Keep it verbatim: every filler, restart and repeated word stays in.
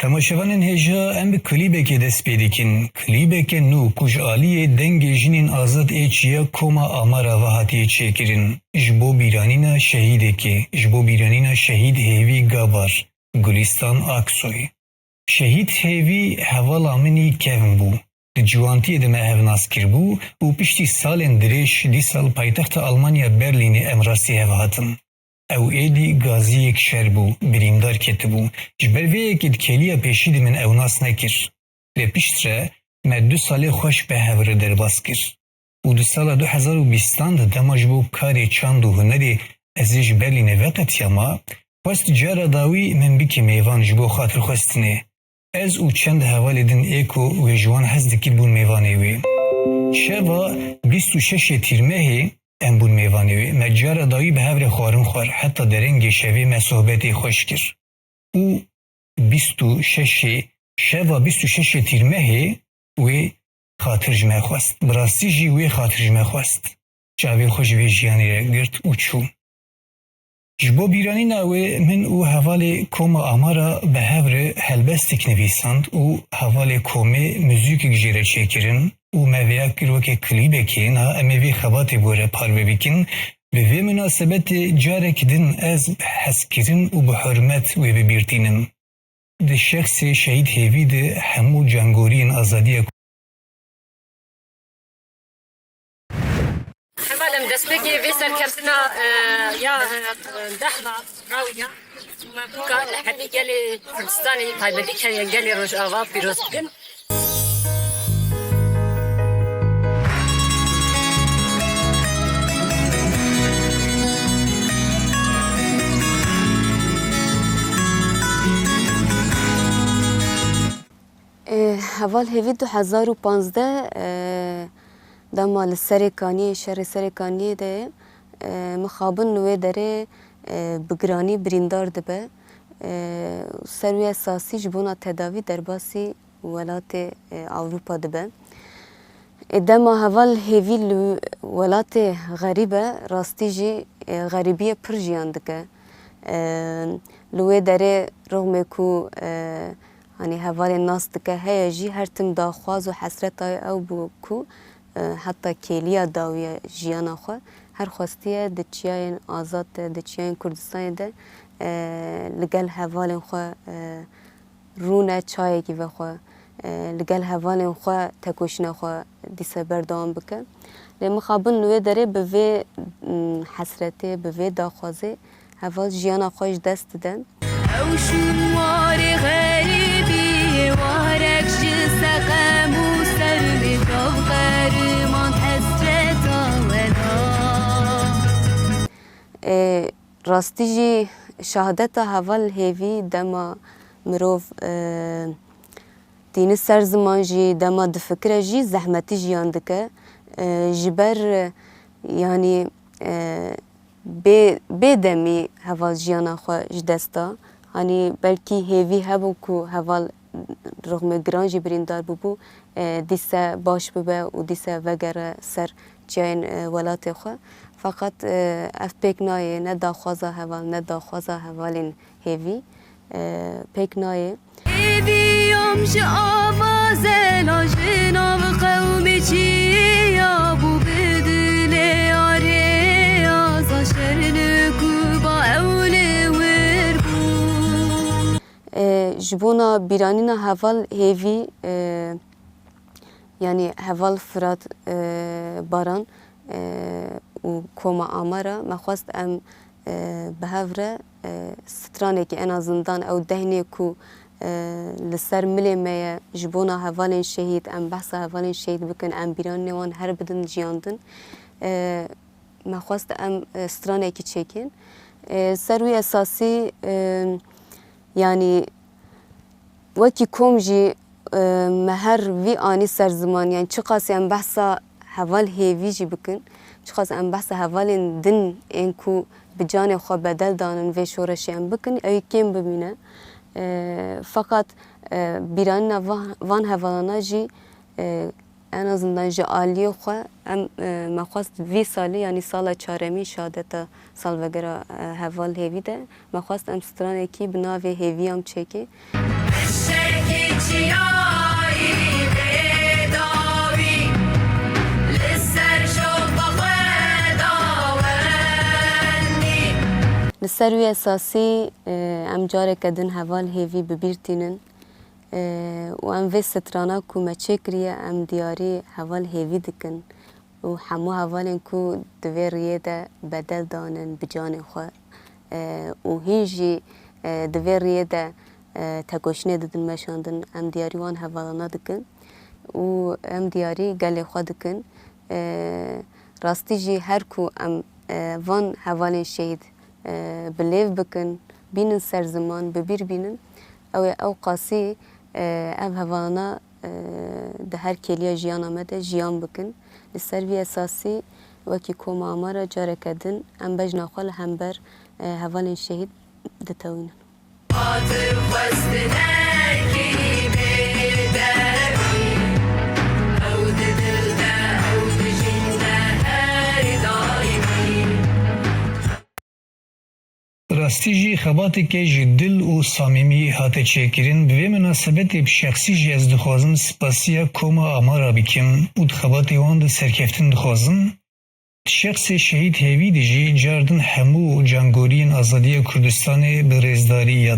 Temaşevanên hêja, em bi klîbekê dest pê dikin. Klîbeke nû ku ji aliyê Dengê Jinên Azad ê Çiya Koma Amara ve hatiye çêkirin. Ji bo bîranîna şehîdekê, ji bo bîranîna şehîd Hêvî Gabar, Gulistan Aksoy. Şehîd Hêvî hevala min î kevn bû. Di ciwantiyê de me hev nas kiribû û piştî salên dirêj dîsa li paytexta Almanya Berlînê em rastî hev hatin. Ew êdî gaziyek şer bû, birîndar ketibû. Ji ber vê yekê di kêliya pêşî de min ew nas nekir. Lê piştre me du salê xweş bi hev re derbas kir. Û di sala du hezar û bîstan de dema ji bo karê çand û hunerê ez ê ji Berlînê veqetiyama, xwest cara dawî min bike mêvan ji bo xatirxwestinê. Ez û çend hevalê din ê ku wê ji wan hez dikir bûn mêvanê wê. Şeva bîst û şeşê Tîrmehê em bûn mêvanê wê. Me cara dawî bi hev re xwarin xwar, heta derengê şevê me sohbetê xweş kir. Û bîst û şeşê, şeva bîst û şeşê Tîrmehê wê xatir ji me xwest. Bi rastî jî wê xatir ji me xwest. Çavê xwe ji vê jiyanê re girt û çû. Ji bo bîranîna wê min û hevalê Koma Amara bi hev re helbestek nivîsand û hevalê komê muzîkek jê re çêkirin û me vêya kir weke klîbekê. Niha em ê vê xebatê bi we re parve bikin. Bi vê minasebetê carek din ez bi hezkirin û bi hurmet wê bi bîr tînim. Di şexsê şehîd Hêvî de hemû cangoriyên azadiya Heval em destpêkê vê serkeftina, e, ya, e, dehva rawiya. Me bûka li hemî gelê Kurdistanê, taybetî ke gelê Rojava pîroz bikin. Ê, heval hêvî du hezar û panzdeh, e, dema li Serêkaniyê, şerê Serêkaniyê de, e, mixabin li wê derê, e, bi giranî birîndar dibe. E, ser wî esasî ji bona tedavî derbasî welatê, e, Ewropa dibe. E, dema heval hêvî li welatê xerîb e, rastî jî, e, xerîbiyê pir jiyan dike. E, li wê derê rixmê ku, e, hanî hevalên nas dike heye jî, her tim daxwaz û hesreta ew bû ku, e, heta kêliya dawiya jiyana xwe her xwestiye di çiyayên azad de, di çiyayên Kurdistanê de, e, li gel hevalên xwe, e, rûne çayekî vexwe, e, li gel hevalên xwe tekoşîna xwe dîse berdewam bike. Lê mixabin li wê derê bi vê, m, hesretê, bi vê daxwazê heval jiyana xwe ji dest dide. Ew şûn warê xerîbiyê, warek ji seqem û sermê gav qeriman hesreta wela. E, Rastî jî şahadeta heval hêvî dema mirov, e, tîni ser ziman jî, dema difikire jî zehmetî jiyan dike. E, ji ber, e, yanî, e, bê, bê demî heval jiyana xwe ji dest da. Hanî belkî hêvî hebû ku heval rixmê giran jî birîndar bûbû, e, dîse baş bibe û dîse vegere ser çiyayên, e, welatê xwe. Feqet, e, ev pêk nayê, ne daxwaza heval, ne daxwaza hevalên hêvî, e, pêk nayê. Hêviyam ji ava zela, ji nav qewmê çiya bû, bi dilê arê aza şer li ku ba ew li wir bû. E, ji bona bîranîna heval hêvî, e, yanî heval Firat, e, Baran, e, û Koma Amara, me xwest em, e, bi hev re, e, stranekî en azından ew dehnê ku, e, li ser milê me ye, ji bona hevalên şehîd, em behsa hevalên şehîd bikin, em bîranînê wan her bidin jiyan din. E, Me xwest em, e, stranekî çêkin. E, ser wî esasî, e, yanî wekî kom jî, e, me her vî anî ser ziman, yanî çiqasî em behsa heval hêvî jî bikin, çiqas em behsa hevalên din ên ku bi canê xwe bedel danin vê şoreşê em bikin, ew ê kêm bimîne. E, feqet, e, bîranîna va-, van hevalana jî, e, En azından ji aliyê xwe em, e, me xwest vî salî, yanî sala çaremîn şadeta salvegera, e, heval hêvî de, me xwest em stranekî bi navê Hêviyam çêkê. Eşekî çiyayî bê dawî, li ser şopa xwe da wendî. Li ser wî esasî, e, em careke din heval hêvî bi bîr tînin, e, û em vê strana ku me çêkiriye, em diyarî heval hêvî dikin û hemû hevalên ku di vê riyê de bedel danin bi canê xwe, e, û hîn jî, e, di vê riyê de, e, tekoşînê didin meşandin, em diyarî wan hevalana dikin û em diyarî gelê xwe dikin. E, rastî jî her ku em, e, van hevalên şehîd, e, bi lêv bikin, bînin ser ziman, bi bîr bînin, ew ê ew qasî, e, ev hevalana, e, di her kêliya jiyana me de jiyan bikin. Li ser vî esasî wekî Koma Amara careke din em bejna xwe li hember, e, hevalên şehîd ditewînin. Xatir xwestinekî bêdevî, ew di dil de, ew di jîn de her daîmî. Rastî jî xebateke ji dil û samîmî hate çêkirin. Bi vê minasebetê bi şexsî jî ez dixwazim spasiya Koma Amara bikim û di xebatê wan de serkeftin dixwazim. Di şexsê şehîd Hêvî de jî cardin hemû cangoriyên azadiya Kurdistanê bi rêzdarî yad